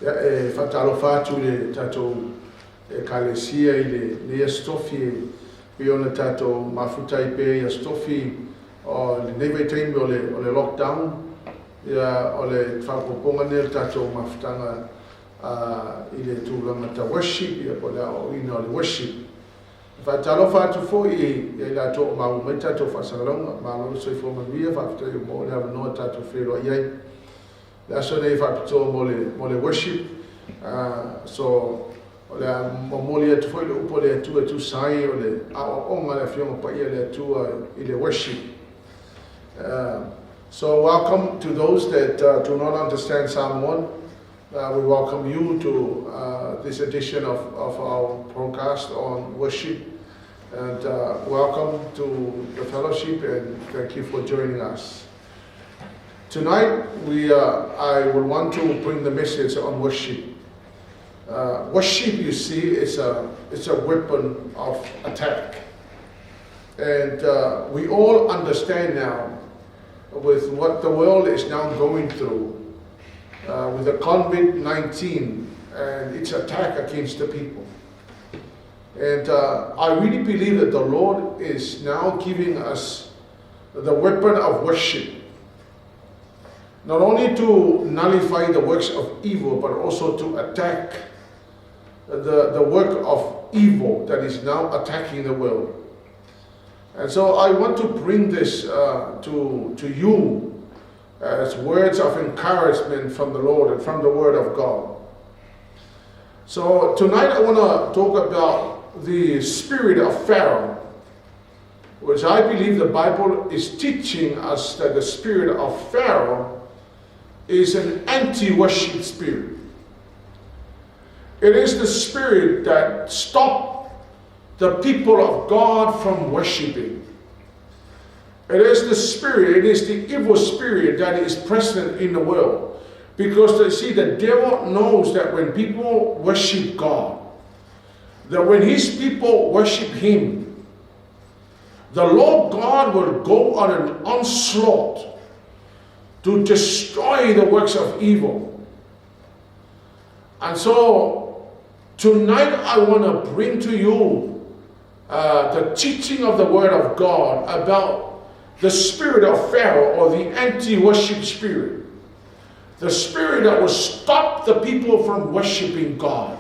Ia, e faatalofa atu i le tatou Ekalesia i lenei Aso Tofi e pei ona tatou mafuta ai pea i Aso Tofi o lenei vaitaimi o le lockdown. Ia, o le faaopoopoga lenei o le tatou mafutaga i le tulaga tau worship, ia po o le aoaoina o le worship. E faatalofa atu foi ia i latou o maua mai tatou faasalalauga. Malo le soifua manuia, faafetai ua maua le avanoa tatou feiloai ai. Le aso lenei faapitoa mo le worship. So o le a momoli atu foi le upu a le Atua e tusa ai o le aoaoga a le Afioga Paia a le Atua i le worship. So welcome to those that do not understand Samoan. We welcome you to this edition of our broadcast on worship. And welcome to the fellowship and thank you for joining us. Tonight, I will want to bring the message on worship. Worship, you see, is a weapon of attack. And we all understand now with what the world is now going through with the COVID 19 and its attack against the people. And I really believe that the Lord is now giving us the weapon of worship, not only to nullify the works of evil, but also to attack the work of evil that is now attacking the world. And so I want to bring this to you as words of encouragement from the Lord and from the Word of God. So tonight I want to talk about the spirit of Pharaoh, which I believe the Bible is teaching us that the spirit of Pharaoh is an anti worship spirit. It is the spirit that stopped the people of God from worshiping. It is the spirit, it is the evil spirit that is present in the world. Because they see, the devil knows that when people worship God, that when his people worship him, the Lord God will go on an onslaught to destroy the works of evil. And so tonight I want to bring to you the teaching of the Word of God about the spirit of Pharaoh, or the anti worship spirit. The spirit that will stop the people from worshiping God.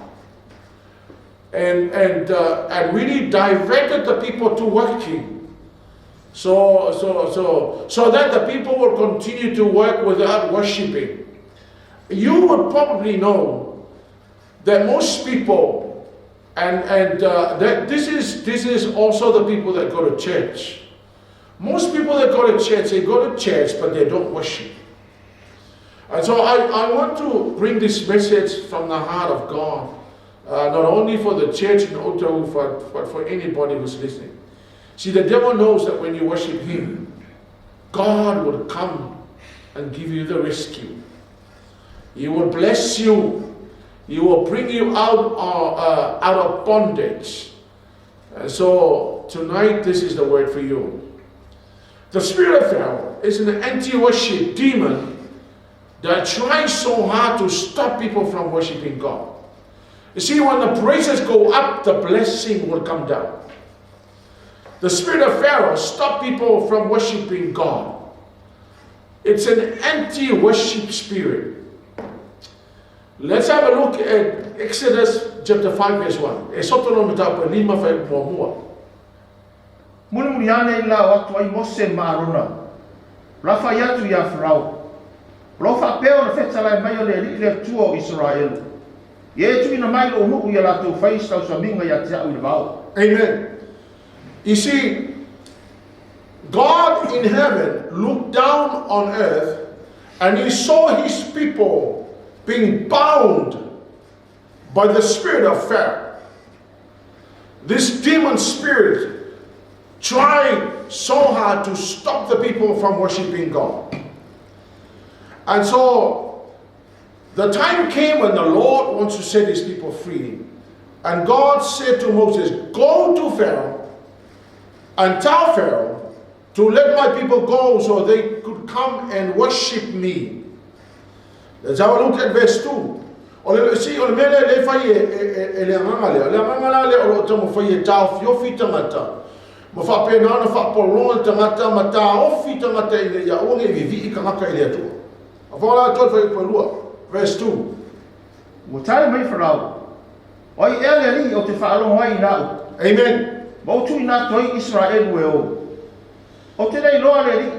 And really directed the people to working. So that the people will continue to work without worshiping. You would probably know that most people, and that this is also the people that go to church. Most people that go to church, they go to church, but they don't worship. And so I want to bring this message from the heart of God, not only for the church in Otahuhu, but for anybody who's listening. See, the devil knows that when you worship him, God will come and give you the rescue. He will bless you. He will bring you out of bondage. And so tonight, this is the word for you. The spirit of Pharaoh is an anti-worship demon that tries so hard to stop people from worshiping God. You see, when the praises go up, the blessing will come down. The spirit of Pharaoh stopped people from worshiping God. It's an anti-worship spirit. Let's have a look at Exodus chapter 5 verse 1. Esoto lona mataupu 5 fuaiupu 1. Mulimuli ane i la o atu ai Mose ma Arona. La fai atu ia Farao. O lo faapea ona fetalai mai o le Alii le Atua o Isaraelu. Ia e tuuina mai lou nuu ia latou faia se tausamiga ia te a'u i le vao. Amen. You see, God in heaven looked down on earth and he saw his people being bound by the spirit of Pharaoh. This demon spirit tried so hard to stop the people from worshiping God. And so the time came when the Lord wants to set his people free. And God said to Moses, "Go to Pharaoh and tell Pharaoh to let my people go so they could come and worship me." Let's have a look at verse 2. O le si o le mea lea e fai e le agaga lea. O le agaga la lea o loo taumafai e taofiofi tagata ma faapena ona faapologa le tagata ma taofi tagata ina ia aua ne i vivii tagata i le Atua. Afoga la atoa le fuaiupu 2, verse 2. Ua tali mai Farao, o ai ea le Alii ou te faalogo ai i na upu? Amen. Ma ou tuuina atu ai Isaraelu e o. Ou te le iloa le Alii,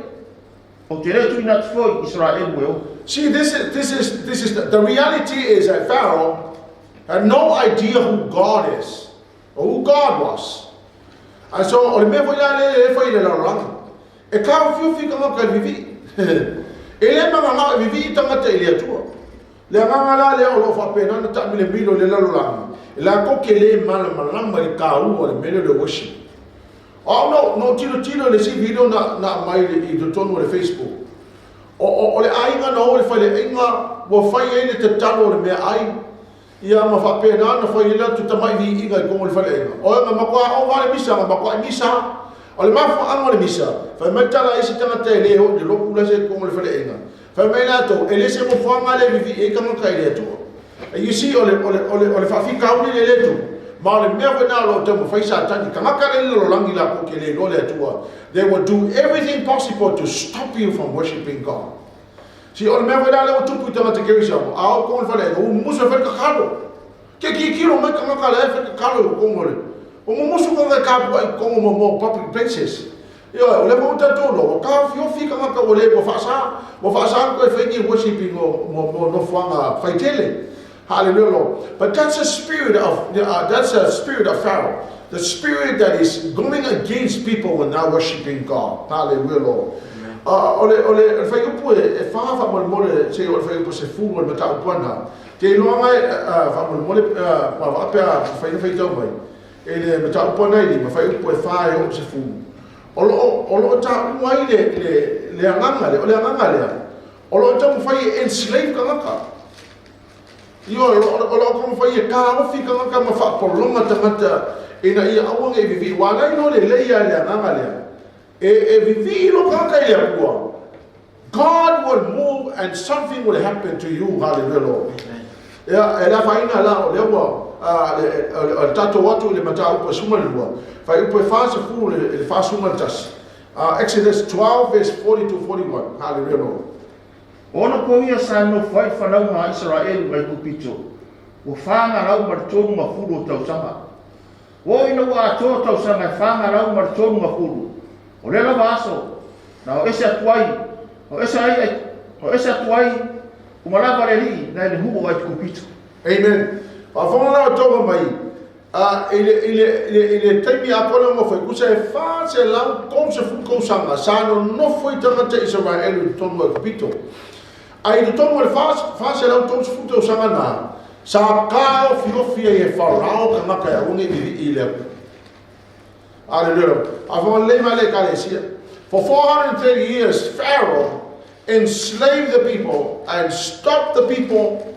ou te le tuuina atu foi Isaraelu e o. See, this is the reality is that Pharaoh had no idea who God is or who God was. And so, o le mea foi la le e fai le lalolagi. E taofiofi tagata i le vivii. E le magagao e vivii tagata i le Atua. Le agaga la lea o loo faapena na taamilemilo le lalolagi. E latou te le malamalama i le taua o le mea lea o le worship. O au no tilotilo le si video na aumai i totonu o le Facebook. O le aiga na o le faleaiga ua fai ai le tatalo o le mea ai. Ia ma faapena na fai ai le atu tamai viiga i kogo o le faleaiga. O nga matua o vale misa, nga matua misa. O le mafuaaga o le misa, fai mai tala isi tagata e le o le loku la se kogo o le faleaiga. Fai mai latou, e le se mofoaga le vivii ai tagata i le Atua. You see, o le faafitauli le le tupu. Ma o le mea foi na o loo taumafai Satani. Tagata le lalolagi latou te le iloa le Atua. They will do everything possible to stop you from worshiping God. Si o le mea foi la lea ua tupu i tagata kerisiano, a o kogo le faleaiga, ua mumusu e fai le tatalo. Ke kikilo mai tagata la e fai tatalo i kogo le. O mumusu tagata e tapuai i kogo mo public places. Ia, o le mo tatou lo, ua taofiofi tagata ua le ua faasa, ua faasa koe fai ni worshiping mo nofoaga faitele. Hallelujah, Lord. But that's a spirit of Pharaoh. The spirit that is going against people when they're worshiping God. Hallelujah, Lord. O le fuaiupu e 4 faamolemole se o le fuaiupu 10 o le mataupu ana. Te iloa ngai faamolemole ma vaapea faina faitau mai. E le mataupu ana i 5 fuaiupu e 4 e oo 10. O loo taua ai le agaga lea, o le agaga lea. O loo taumafai e enslave tagata. Io, o loo taumafai e taofi tagata ma faapologa tagata ina ia aua ne i vivii. Ua alai no le lei a le agaga lea. E vivii lo tagata i le Atua. God will move and something will happen to you. Hallelujah, Lord. Ia, e le afaina la o lea ua o le tatou atu i le mataupu e 12, fuaiupu e 40 le 41. Exodus 12 verse 40 to 41. Hallelujah, Lord. O ona po ia sa nofo ai fanauga a Isaraelu Aikupito, ua 430 o tausaga. Ua oo ina ua atoa tausaga e 430, o lea lava aso, na o ese atu ai, o ese atu ai, uma lava le Alii nai le nuu o Aikupito. Amen. Faafofoga la o tonga mai i le taimi a kona mo fai kusa e 430 tausaga sa nonofo i tagata Israeli i totonu o Aikupito. Ai i totonu o le 430 tausaga na, sa taofiofi ai e Farao tagata e aua ne i vivii i le Atua. Hallelujah. Faafofoga lelei mai le ekalesia. For 430 years, Pharaoh enslaved the people and stopped the people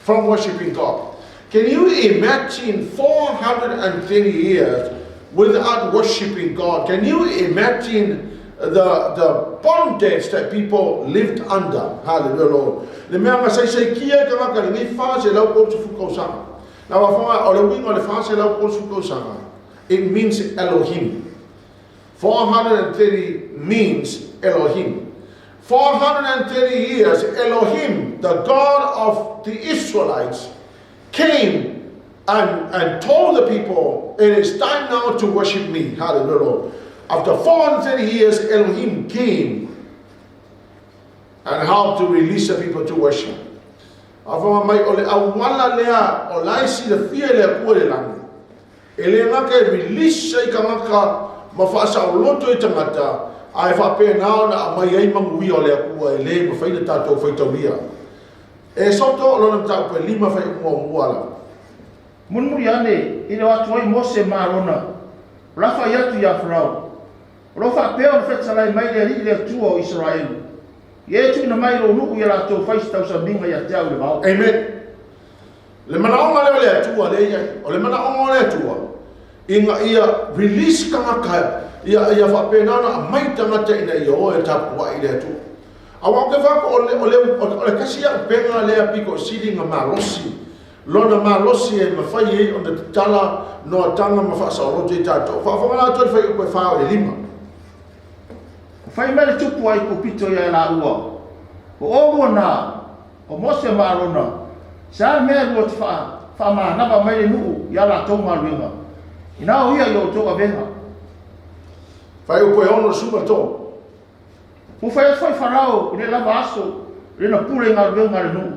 from worshiping God. Can you imagine 430 years without worshiping God? Can you imagine the bondage that people lived under? Hallelujah, Lord. Le mea nga sai kia ka ngaka le nei 430 tausaga. Na wafonga o le winga o le 430 tausaga. It means Elohim. 430 means Elohim. 430 years, Elohim, the God of the Israelites, came and told the people, "It is time now to worship me." Hallelujah, Lord. After 430 years, Elohim came and helped to release the people to worship. Afonga mai o le auala lea o lai silafia le Atua le lagi. E le ngaka e release ai tagata ma faasaoloto i tagata ae faapena ona aumai ai manuia o le Atua e le mafai na tatou faitaulia. E soto o lona mataupu e 5 fuaiupu muamua la. Mulimuli ane i le o atu ai Mose ma Arona, o la fai atu ia Farao, o lo faapea ona fetalai mai le Alii le Atua o Isaraelu. Ia e tuuina mai lou nuu ia latou fai se tausamiga ia te au i le vao. Amen. Le manaoga lea o le Atua le iai. O le manaoga o le Atua ina ia release tagata ia faapena ona aumai tagata ina ia o e tapuai i le Atua. Aua ou te faapo o le kasi auupega lea pito sili na malosi. Lona malosi e mafai ai ona tatala noataga ma faasaoloto i tatou. Faafofoga la outou i le fuaiupu e 4 o le 5. Ua fai mai le tupu a Aikupito ia laua, O oulua na, o Mose ma Arona, se a le mea e lua te faamanava mai le nuu i a latou galuega, ina o ia i outou avega. Fuaiupu e 6 le 13. Ua fai atu foi Farao i lea lava aso i lana pule i galuega a le nuu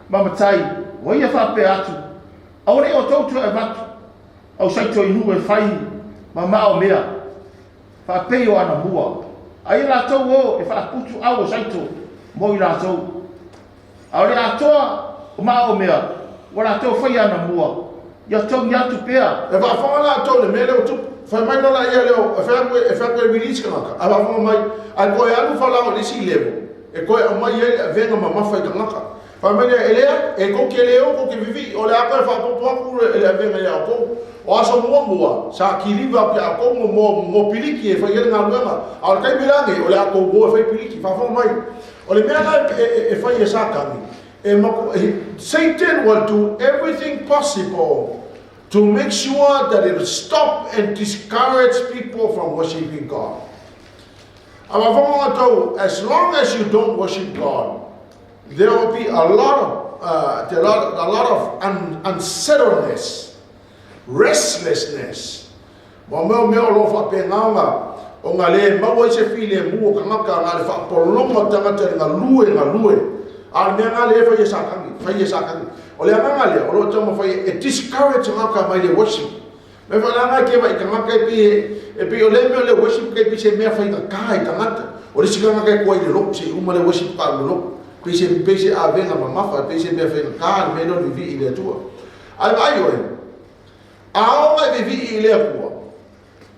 ma matai, ua ia faapea atu, Aua ne i outou toe avatu au saito i nuu e fai ma maomea, faapei o anamua. A ia latou o e faaputu au o saito mo i latou. A o le atoa o maomea ua latou faia anamua, ia togi atu pea. E faafofoga la outou i le mea lea ua tupu. Fai mai loa laia lea e fai atu e fai atu e release tagata, ae faafofoga mai, ae toe alu Farao i le isi level e toe aumai ai le avega mamafa i tagata. Fai mai lea, e leai, e tou te le o tou te vivii, o le a toe faaopoopo atu le avega ia outou. O aso muamua, sa kiliva atu ia outou mo, mo, mo piliki e fai ai le galuega, a o le taimi la nei, o le a outou o e fai piliki. Faafofoga mai, o le mea la e, e, e fai e Satani, e maku, Satan will do everything possible to make sure that it will stop and discourage people from worshiping God. A faafofoga outou, as long as you don't worship God, there will be a lot of, a lot of unsettledness, restlessness. Ma mea o mea o lo o faapena ona ona le maua ai se filemu o tagata na o le faapologa o tagata i le galue galue. A o le mea lena lea e fai e Satani, fai e Satani. O le agaga lea o lo o taumafai e discourage tagata mai le worship. Mea foi la e ke vai tagata e pei e pei o le mea o le worship ke pei se mea faigata i tagata. O le isi tagata e tua i le lotu se i uma le worship ka le lotu. Pei se avega mamafa, pei se mea faigata le mea lea o le vivii i le Atua. Ae vaai oe, a oo ina e vivii i le Atua,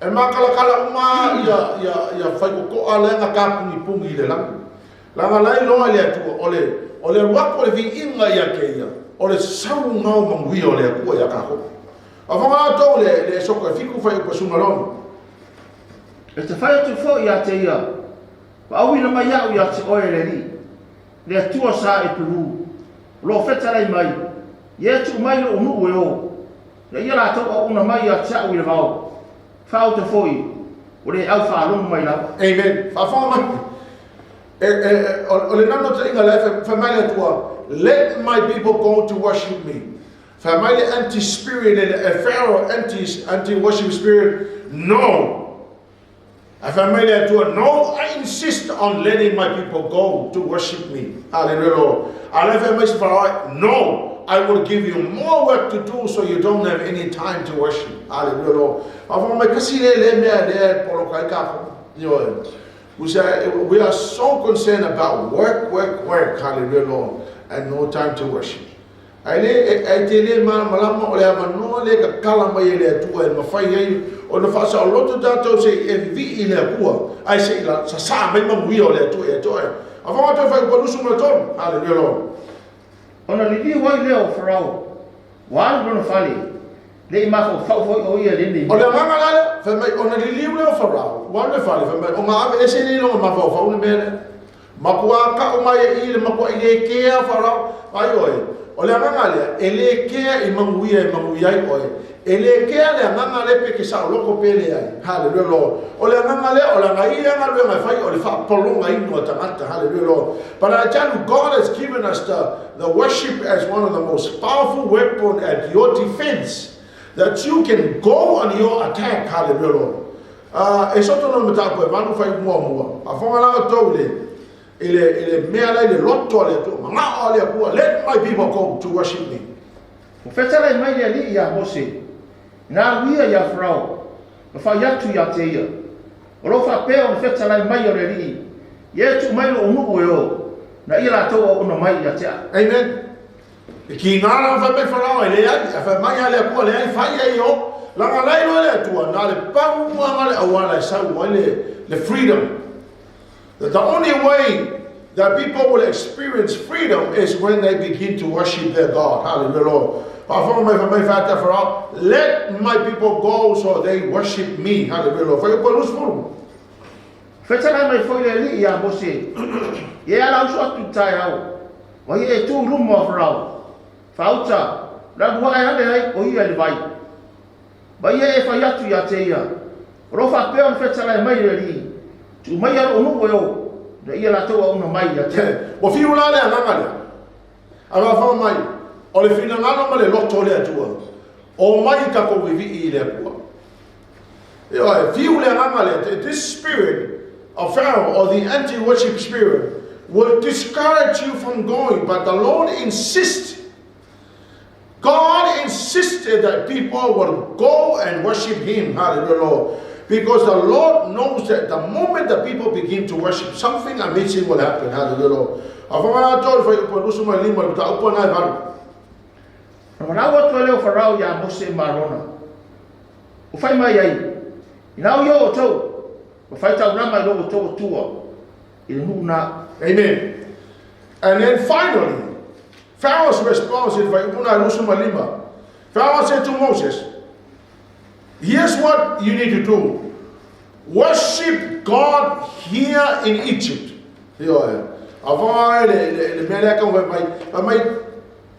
e makalakala uma ia ia ia faitotoa lea na tapunipuni i le lagi. Leaga la e iloa e le Atua, o le o le alu atu o le viiga ia te ia, o le sau lena o manuia o le Atua ia tatou. Faafofoga outou i le Esoto e 7 fuaiupu e 16. E te fai atu foi ia te ia, Faauuina mai au ia te oe e le Alii, le Atua sa Epelu, o lo o fetalai mai, ia e tuu mai lou nuu e o, ina ia latou auauna mai ia te au i le vao, faauta foi, ua le aufaalogo mai lava. Amen. Faafofoga mai. E, e, o le naunautaiga la e fai mai le Atua, let my people go to worship me. Fai mai le anti spirit, le Pharaoh anti anti worship spirit, no. Ae fai mai le Atua, no, I insist on letting my people go to worship me. Hallelujah, Lord. A la fai mai se Farao, no, I will give you more work to do so you don't have any time to worship. Hallelujah, Lord. Faafofoga mai, kasi le le mea lea e poloka ai kākou. Ioe. We say, we are so concerned about work, work, work, hallelujah, Lord, and no time to worship. Ae le, ae te le malamalama o le avanoa lea e tatala mai e le Atua e mafai ai ona faasaoloto tatou se i e vivii i le Atua, ae se i la, sasaa mai manuia o le Atua ia te oe. Afoga toe fai upa 23. Haleluia Lord. Ona liliu ai lea o Farao, ua alu i lona fale, le i mafaufau foi o ia i lenei O le mea. agaga la lea, fai mai, ona liliu lea o Farao, ua alu i le fale, fai mai, ona ave ese lea i lona mafaufau le mea lea. Matua kau mai e i le matuaʻi le kea Farao. Ai oe, o le agaga lea, e le kea i manuia e manuia ai oe. E le kea le agaga lea pe te saoloko pe leai. Hallelujah Lord. O le agaga lea, o lana ia galuega e fai, o le faapologaina o tagata. Hallelujah Lord. But I tell you, God has given us the worship as one of the most powerful weapon at your defense that you can go on your attack. Hallelujah Lord. E soto no le mataupu e 8 fai muamua. Faafofoga la outou i le, i le, i le mea la i le loto a le Atua, manao a le Atua, let my people go to worship me. Ua fetalai mai le Alii iā Mose, ina alu ia iā Farao, ma fai atu ia te ia, O lo o faapea ona fetalai mai o le Alii, ia e tuu mai lou nuu e o, na ia latou auauna mai ia te au. Amen. E kīnā la fai mai Farao e leai, a fai mai a le Atua leai, fai ai o. Laga la iloa e le Atua, na le pau aga le auala e sau ai le, le freedom. That the only way that people will experience freedom is when they begin to worship their God. Hallelujah, Lord. Faafofoga mai fai mai fai Farao, let my people go so they worship me. Hallelujah, Lord. Fai upu e 20. Fetalai mai foi le Alii iā Mose, ia e ala uso atu i le taeao, ua ia e tu i luma o Farao, faauta, Le alu ae ane ai o ia i le vai. Ma ia e fai atu ia te ia, O lo o faapea ona fetalai mai le Alii, Tuu maia lou nuu e o, ina ia latou auauna mai ia te au. Ua fiu la le agaga lea, a faafofoga mai, o le finagalo ma le loto o le Atua, omai tatou vivii i le Atua. Ioe, fiu le agaga lea, this spirit of Pharaoh or the anti-worship spirit will discourage you from going, but the Lord insists. God insisted that people will go and worship Him. Hallelujah, Lord. Because the Lord knows that the moment the people begin to worship, something amazing will happen. Hallelujah, Lord. A whangana tō whai upa lusu mai lima le ta upa nai valu. Ona valaau atu ai lea o Farao iā Mose ma Arona, Ua fai mai ai, Inā o ia outou, ua fai taulaga i lo outou Atua i le nuu na. Amen. And then finally, Pharaoh's response i le fuaiupu lena 25. Pharaoh said to Moses, Here's what you need to do. Worship God here in Egypt. Ioe. A whanga le mea lea kau mai, fai mai,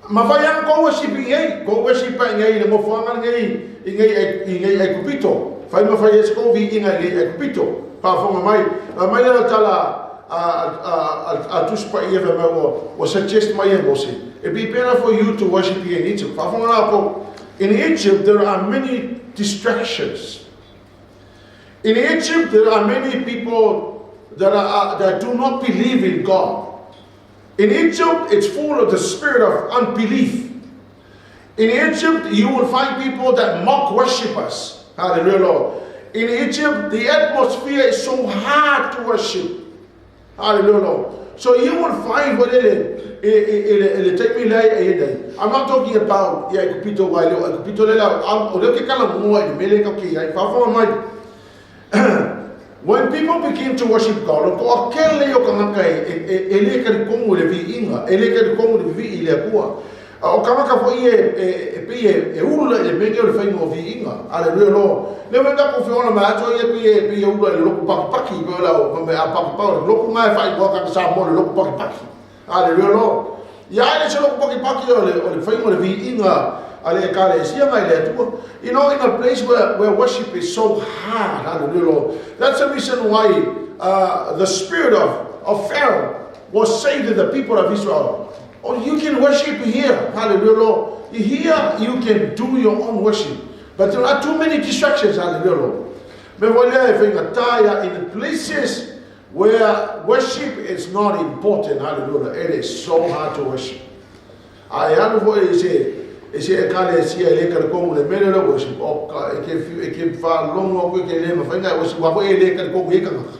ma fai ana kou worship i ngei, kou worship i ngei le mofoanga ngei i ngei i ngei Aikupito. Fai ma fai e se kou viiga i ngei Aikupito. Faafofoga mai, fai mai le tala a Tusi Paia fai mai ua suggest mai e Mose, it'd be better for you to worship here in Egypt. Faafofoga la kou, in Egypt there are many distractions. In Egypt there are many people that do not believe in God. In Egypt it's full of the spirit of unbelief. In Egypt you will find people that mock worshippers. Hallelujah, Lord. In Egypt the atmosphere is so hard to worship. Hallelujah, Lord. So you will find what it is. I le taimi lea e nei. I'm not talking about ia Aikupito wai leo Aikupito le la o leo ke kala mua i le mele ka ki ai faafofoga mai. When people begin to worship God, o ko akele o kangaka e le talitonu i le viiga, e le talitonu i le vivii i le Atua. O kangaka foi e pei e ula i le mea o le faiga o viiga. Aleluia Lord. Le mea tatou feola mai atu ia pei e ula i le loku pakipaki, pei o lau me a pakipau le loku ngai fai ko ka sa mo le loku pakipaki. Aleluia Lord. Ia ai le se loku pakipaki o le faiga o le viiga a le ekalesia mai le Atua. You know, in a place where worship is so hard, hallelujah, Lord. That's the reason why the spirit of Pharaoh was saying to the people of Israel, oh, you can worship here, hallelujah, Lord. Here you can do your own worship. But there are too many distractions, hallelujah, Lord. Me volea e whainga taia in the places where worship is not important, hallelujah. It is so hard to worship. A e alu foi i se e se ekalesia e le talitonu le mea lea o le worship, o ka e ke e ke faalogo atu e ke le mafai ona e worship, aua foi e le talitonu i ai tagata.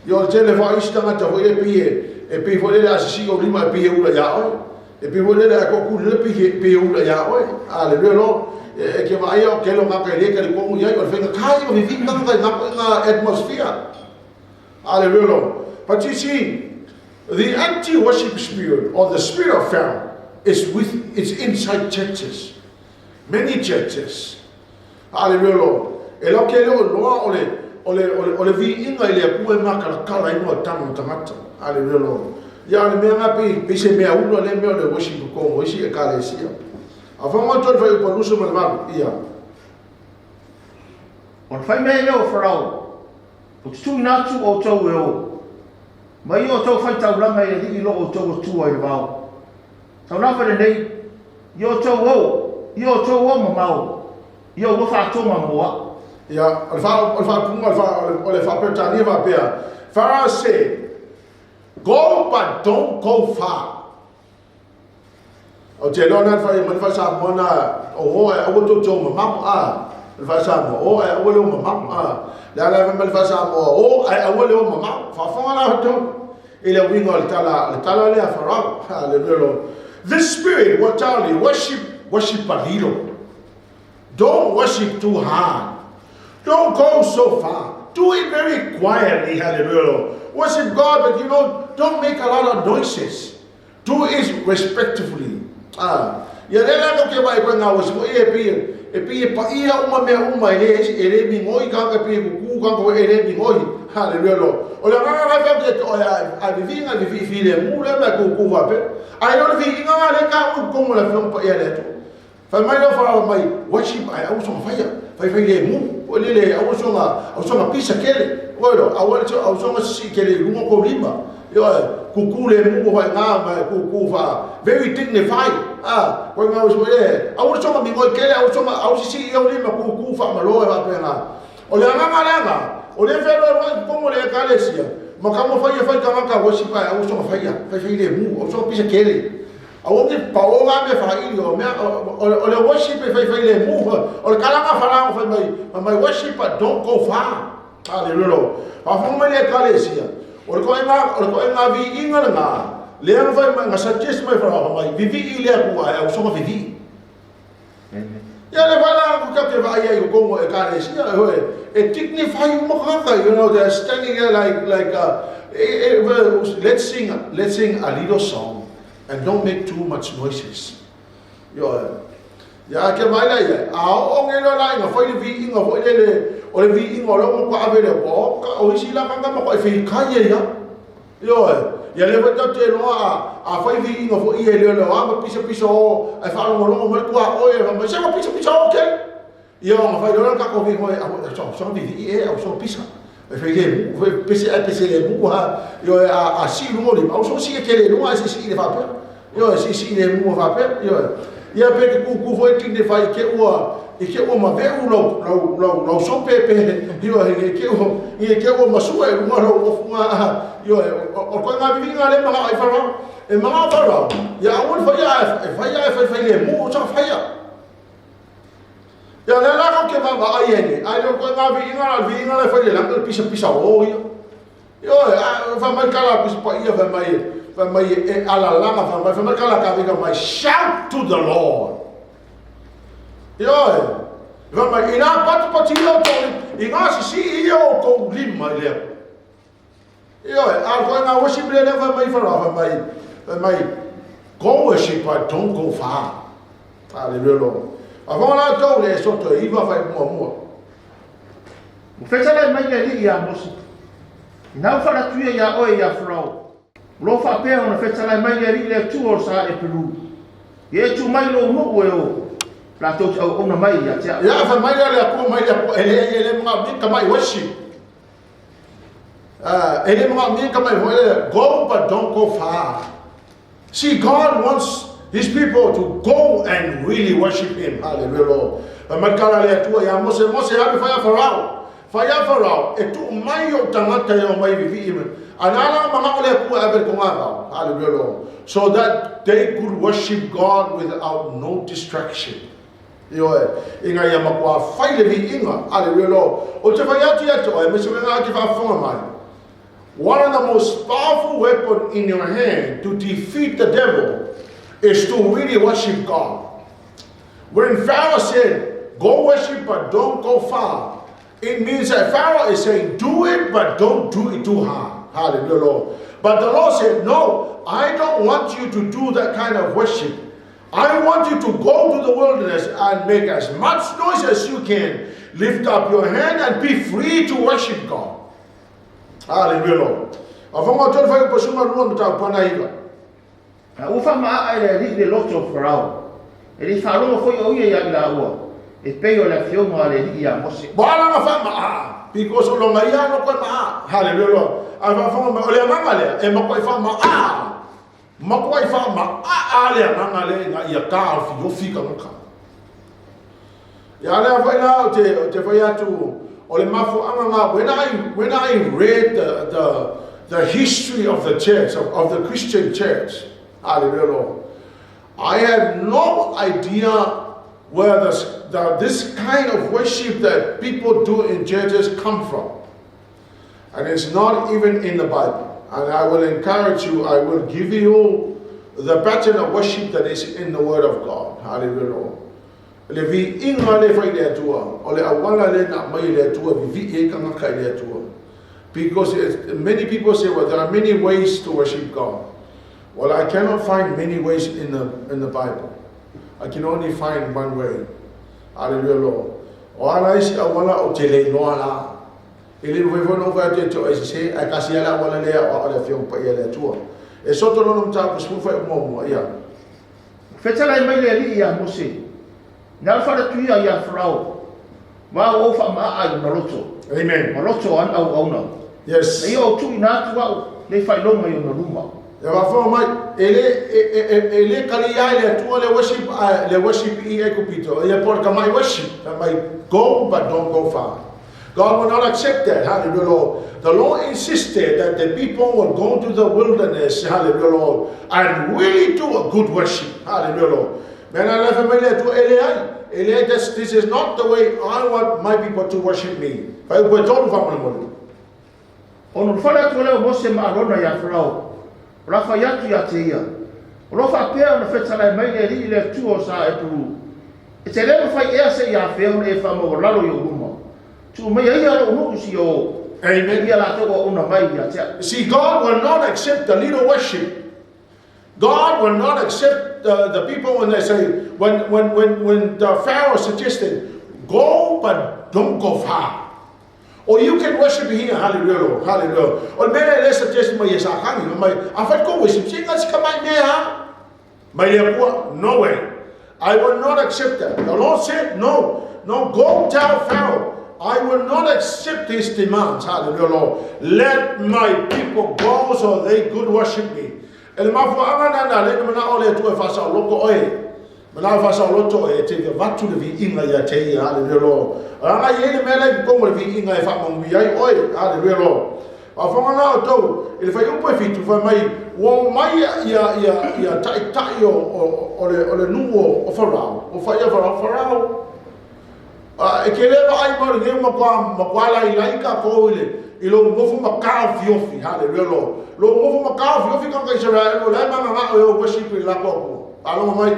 Ia o le tele foi o isi tagata foi e pei e pei foi lele a sisii ou lima e pei e ula iā oe. E pei foi lele a toatuli lele pei e ula iā oe. Aleluia Lord. E ke vaaia o tele o tagata e le talitonu i ai, o le faigata ia o vivii tagata i na ituaiga atmosphere. Aleluia Lord. But you see, the anti-worship spirit or the spirit of Pharaoh is inside churches. Many churches. Hallelujah, Lord. E lau ke leo loa o le o le o le o le viiga i le Atua e makalakala ai noa tanu o tagata. Hallelujah, Lord. Ia o le mea nga pei se mea ula le mea o le worship ko mo isi ekalesia. A whango atu le whai upa 28, ia. Ona fai mai ai lea o Farao, Ou te tuuina atu outou e o, mai i outou faitaulaga i alii lo outou Atua i le vao. Tau lava lenei, i outou o, i outou o mamao, ia ua faatoma mo au. Ia, o le faaupuga o le faa-Peretania faapea, Pharaoh said, Go but don't go far. Ou te iloa na le mai le faa-Samoa na o o ae aua tou te o mamao, a. Le faa-Samoa, o ae aua le o mamao, a. Le ala e fai mai le faa-Samoa, o ae aua le o mamao. Faafofoga la outou i le uiga o le tala lea a Farao. Hallelujah, Lord. This spirit will tell you, worship, worship a little. Don't worship too hard. Don't go so far. Do it very quietly, hallelujah, Lord. Worship God, but you know, don't make a lot of noises. Do it respectfully. Ah, Ia lea la ke vai ko ngā worship e pi e pi e pa ia uma mea uma e le mingoi ka ka pi ku ka ko e le mingoi. Hallelujah lo. O le ngā ngā fa ke o a vivi nga vivi fi le mu le ma ku ku va pe. Ai lo vi inga le ka u ko mo le fo pa ia le tu. Fai mai lo fa mai worship ai au so fa ia. Fai fai le mu o le le au so nga au so nga pisa kele. O lo au le au so nga si kele lunga ko lima. Yo kuku le mu ko nga ma kuku fa very dignified. Ah, ko nga so le au so nga mingoi kele au so nga au si si au lima kuku fa ma lo fa pe nga. O le nga nga nga. O le fe lo ko mo le ka le sia. Ma ka mo fa ia fa ka ka worship ai au so nga fa ia. Fai fai le mu au so pisa kele. Au ngi pa o nga me fa i o me o le worship e fai fai le mu o le kalanga fa la fai mai mai worship but don't go far. Hallelujah. Pa fo mai le ka le sia. O le ko nga o le ko nga vi inga nga le nga fai mai nga suggest mai fa mai vivi i le ku ai au so nga vivi. Ia le vala ku ka te vai ai ko mo e ka le sia e dignify mo ka, you know, they're standing there like let's sing a little song and don't make too much noises. Yo, ya ke mai la ia. A o nge lo la inga fai le vi inga fo le le o le vi inga lo mo ko ave le o ka o isi la ka ma ko e fi ka ye ya. Yo, ya le va te lo a fai vi inga fo i le lo a ma pisa pisa o e fa lo lo mo ko o e ma se ma pisa pisa o ke. Yo ma fai lo ka ko vi ho a so so vi vi e a so pisa. E fai le mu pese a pese le mu ha yo a si lo mo au so si ke le lo a si si le fa pe. Yo si si le mu fa pe. Yo ia pe ke ku ku foi tinde fai ke ua i ke ua ma veu lo lo lo lo so pe pe yo e ke ua i ke ua masua e lunga lo ofunga yo o ko nga vi nga le ma ai fa e ma fa ro ya o fa ya e fa ya e fa le mu so fa ya ya le la ko ke ma ai ni ai lo ko nga vi nga le fa le la pisa pisa o yo yo fa mai kala pisa pa ia fa mai e ala langa fa mai kala ka vi mai shout to the Lord. Yo fa mai ina pat pati lo to i nga si si io ko lima le. Yo a ko nga worship le fa mai fa mai go worship but don't go far. Hallelujah. Avant la to le soto i va fa mo mo. U fetala mai le li ia Mose. Ina fa la tuia ia oe ia Farao. Lo fa pe ona fetala mai le li le tu o sa e Peru. Ye tu mai lo mo e o. La to au ona mai ia tia. Ya fa mai le ko mai le ko ele ele mo mi ka mai worship. Ele mo mi ka mai go but don't go far. See, God wants his people to go and really worship him. Hallelujah. Makala le atua ia Mose Mose ave fa Farao. Fa ia Farao e tu mai o tangata ia mai vivi ime. Anala manga o le atua ave ko ngā. Hallelujah. So that they could worship God without no distraction. Io e inga ia makua fai le vi inga. Hallelujah. O te fai atu ia te oe me se wenga ake whaafonga mai. One of the most powerful weapons in your hand to defeat the devil is to really worship God. When Pharaoh said, go worship but don't go far, it means that Pharaoh is saying, do it but don't do it too hard. Hallelujah, Lord. But the Lord said, no, I don't want you to do that kind of worship. I want you to go to the wilderness and make as much noise as you can. Lift up your hand and be free to worship God. Hallelujah, Lord. Ufa ma ai le li le loto Farao. E li whalongo foi o ia ia ila ua. E pei o le fionga le li ia Mose. Wala nga fa ma because o longa ia no ko ma. Hallelujah, Lord. A fa fa ma o le manga le e ma ko fa ma a. Ma ko fa ma a le manga le nga ia ka fi o fi ka ka. Ia le fa ila o te fa ia tu o le mafu anga nga when I read the history of the church of the Christian church. Hallelujah, Lord. I have no idea where this kind of worship that people do in churches come from. And it's not even in the Bible. And I will encourage you, I will give you the pattern of worship that is in the Word of God. Hallelujah, Lord. Le vi inga le fai le atua, o le awala le na mai le atua, vi e ka ngaka le atua. Because many people say, well, there are many ways to worship God. Well, I cannot find many ways in the Bible. I can only find one way. Hallelujah, Lord. O ala isi auala o te le iloa la. E le mafai foi ona ou fai atu ia te oe e sese, ae tasi lava le auala lea o le Afioga Paia a le Atua. E soto lona mataupu 10 faaiupu muamua, ia. Fetalai mai le Alii ia Mose, Na alofale atu ia ia Farao, ma ua ou faamaa i lona loto. Amen. Ma loto o ana auauna. Yes. Na ia ou tuuina atu au nei faailoga i ona luma. E faafofoga mai, e le, e, e, e, e le kalia ai le Atua le worship, a, le worship i Aikupito, ia po o le tamai worship, fai mai, go but don't go far. God will not accept that, hallelujah, Lord. The Lord insisted that the people will go to the wilderness, hallelujah, Lord, and really do a good worship, hallelujah, Lord. Mea la le fai mai le Atua, e leai, e leai, this is not the way I want my people to worship me. Fai upu e tolu faamolemole. Ona ulufale atu lea o Mose ma Arona iā Farao, o le a fai atu ia te ia, O lo o faapea ona fetalai mai le Alii le Atua o sa Epuru, E te le mafai ea se i afea ona e faamaualalo i ou luma? Tuu maia ia lou nuu si o Amen. ia latou auauna mai ia te au. See, God will not accept the little worship. God will not accept the people when they say, when the Pharaoh suggested, go but don't go far. Or you can worship here, hallelujah, Lord, hallelujah. O le mea lea e suggest mai e Satani, fai mai, afai kou worship, se ka si ka mai mea ha. Mai le Atua, no way. I will not accept that. The Lord said, no, no, go tell Pharaoh, I will not accept his demands, hallelujah, Lord. Let my people go so they could worship me. E le mafuaaga lena na ala ai ona manao le Atua e faasaoloko oe. Manao e faasaoloto oe e te avatu le viiga ia te ia, hallelujah, Lord. Leaga e i ai le mea la i totonu o le viiga e faamanuia ai oe, hallelujah, Lord. Faafofoga la outou i le fuaiupu e 7, fai mai, ua omai ia, ia, ia taitai o, o, o, le, o le nuu o Farao, ua fai ia Farao, Farao, e te le vaai mai o lenei ua matua, matua lailai tatou i le, i lou nofo mataofiofi, hallelujah, Lord. Lou nofo mataofiofi tagata Isaraelu, o la e mananao e o worship i le latou Atua. Faalogo mai,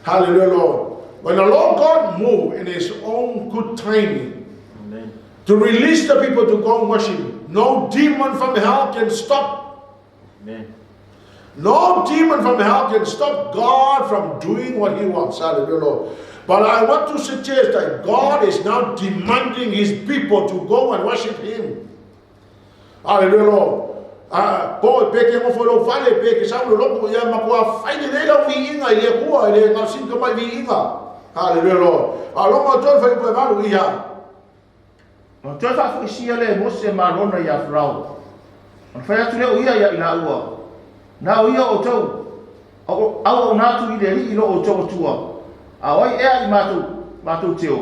hallelujah, Lord. When the Lord God moved in his own good timing, Amen. to release the people to go and worship, no demon from hell can stop. Amen. No demon from hell can stop God from doing what he wants. Hallelujah, Lord. But I want to suggest that God is now demanding his people to go and worship him. Hallelujah, Lord. Ah, po e pe ke ngofo lou fale, pe ke sau le lotu, ia matua fai lelei lau viiga i le Atua, e le gaosini ka mai viiga. Hallelujah, Lord. Faalogo atu ai le fuaiupu e 8, ia. Ona toe faafoisia lea e Mose ma Arona iā Farao, ona fai atu lea o ia ia i laua, Na o ia o outou, auauna atu i le Alii lo outou Atua, a o ai ea i matou, matou te o?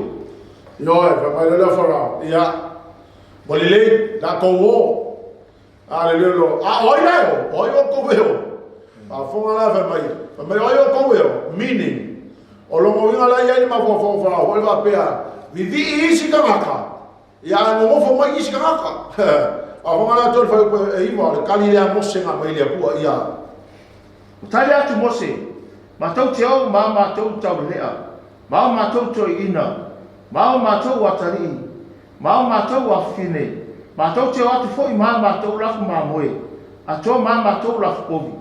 Ioe, fai mai loa lea o Farao, ia, ua lelei, latou o. Hallelujah, Lord. A o ai la e o? O ai outou e o? Faafofoga la fai mai, fai mai o ai outou e o? Meaning, o lona uiga la e i ai le mafaufau o Farao foi faapea, vivii isi tagata, ia ae nonofo mai isi tagata. Faafofoga la tou i le fuaiupu e 9, o le tali lea a Mose na aumai i le Atua, ia. Ua tali atu Mose, Matou te o ma matou taulelea, ma o matou toeaiina, ma o matou atalii, ma o matou afafine, matou te o atu foi ma matou lafu mamoe, atoa ma matou lafu povi,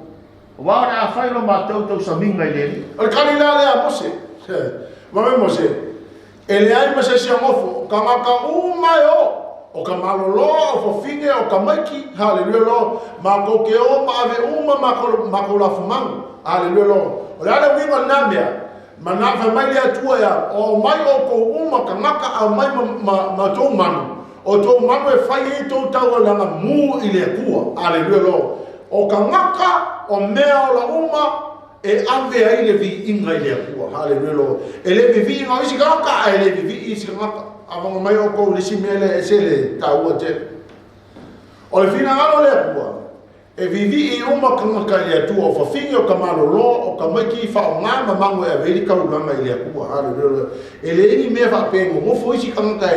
aua o le a fai lo matou tausamiga i le Alii. O le tali la lea a Mose, Fai mai Mose, E leai ma se isi e nofo, o tagata uma e o, o ka maloloa, o fafine, o tamaiti, haleluia Lord, matou te o ma ave uma matou lafu manu, haleluia Lord. O le a le uiga o lena mea? Mana, fai mai le Atua ia, o aumai outou uma tagata aumai ma, ma, ma tou manu, o tou manu e fai ai tou taualaga mu i le Atua, haleluia Lord. O tagata, o mea ola uma, e ave ai le viiga i le Atua. Haleluia Lord. E le viviiga o isi tagata, ae le vivii isi tagata. Avanga mai outou i le isi mea lea e ese le taua tele. O le finagalo o le Atua, e vivii uma tagata i le Atua, o fafine, o tamalolo, o tamaiti, faaaoga ma magu e ave ai le taulaga i le Atua. Haleluia Lord. E leai ni mea faapea e nonofo isi tagata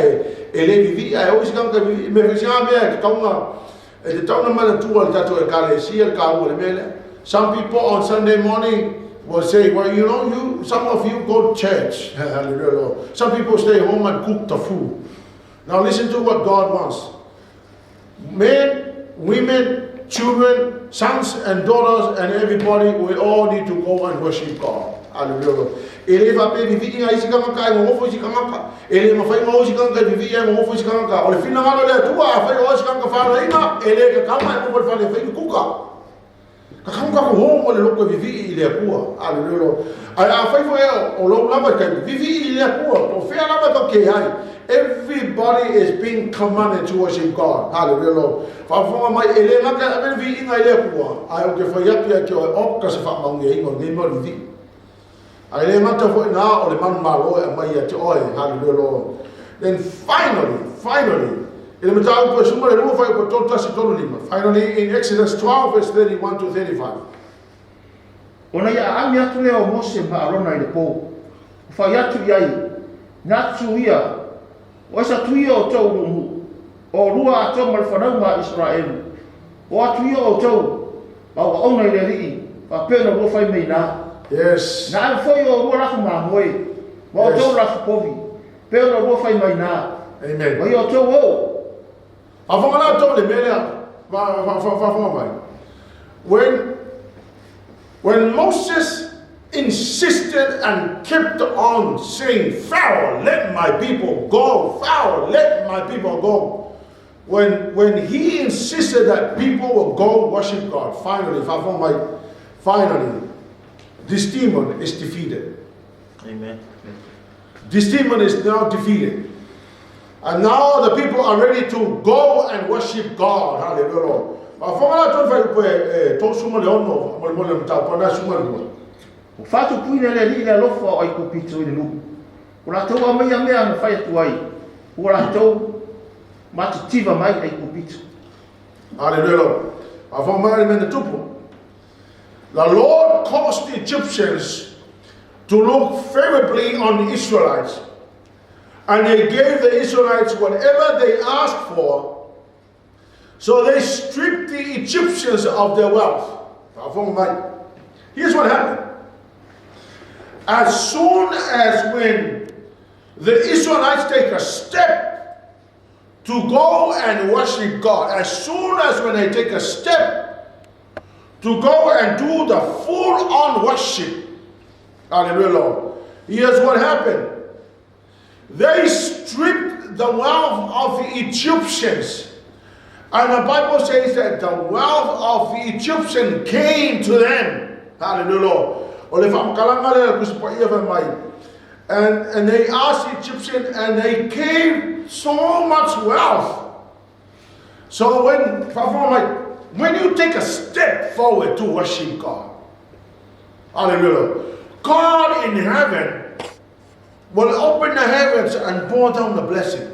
e le vivii, ae o isi tagata e vivii. Mea foi sina mea e tatau ona E tatau ona manatua e le tatou Ekalesia le taua o le mea lea. Some people on Sunday morning will say, well, you know, you, some of you go to church. Hallelujah, Lord. Some people stay home and cook the food. Now listen to what God wants. Men, women, children, sons and daughters, and everybody, we all need to go and worship God. Aleluia Lord. E le faapea e vivii nai isi tagata ae nonofo isi tagata. E le mafai ona o isi tagata e vivii ae nonofo isi tagata. O le finagalo o le Atua, afai o oe se tagata faalaina, e le tatau ona e nofo i le fale e fai ni kuka. Tatau ona tatou o ma le loto e vivii i le Atua. Aleluia Lord. Ae afai foi o lou lava le taimi, vivii i le Atua. Po o fea lava tatou te ai. Everybody is being commanded to worship God. Hallelujah Lord. Faafofoga mai, e le gata e ave le viiga i le Atua, ae ou te fai atu ia te oe, oka se faamanuiaina o lenei mea o le vivii. Ae le gata foi i ina, o le manumalo e aumai ia te oe. Hallelujah Lord. Then finally, finally, i le mataupu e 12 fuaiupu 31 35. Finally, in Exodus 12 verse 31 to 35. Ona ia aami atu lea o Mose ma Arona i le pō, ua fai atu i ai, Na atu ia, o esa atu ia o tou uluʻumuʻu, o olua atoa ma le fanau a Isaraelu, o atu ia o outou, ma auauna i le Alii, faapea ona olua fai mai ina. Yes. Na ave foi o olua lafo mamoe, ma outou lafo povi, pei ona olua fai mai ina. Amen. Ma ia outou o. Faafofoga la outou i le mea lea. Faafofoga mai. When Moses insisted and kept on saying, Pharaoh, let my people go. Pharaoh, let my people go. When he insisted that people will go worship God, finally, faafofoga mai, finally, this demon is defeated. Amen. This demon is now defeated. And now the people are ready to go and worship God. Hallelujah, Lord. Faafofoga la outou i le fuaiupu e 36 molemole le mataupu ana 12. Ua faatupuina e le Alii le alofa o Aikupito i le nuu. Ua latou aumaia mea na fai atu ai, ua latou matitiva mai Aikupito. Hallelujah, Lord. Faafofoga mai le mea na tupu. The Lord caused the Egyptians to look favorably on the Israelites, and they gave the Israelites whatever they asked for. So they stripped the Egyptians of their wealth. Faafofoga mai. Here's what happened. As soon as when the Israelites take a step to go and worship God, as soon as when they take a step to go and do the full-on worship, hallelujah, Lord, here's what happened. They stripped the wealth of the Egyptians. And the Bible says that the wealth of the Egyptian came to them. Hallelujah, Lord. O le faamatalaga lea le Tusi Paia fai mai. And they asked the Egyptian and they gave so much wealth. So when, faafofoga mai, when you take a step forward to worship God, hallelujah, God in heaven will open the heavens and pour down the blessing.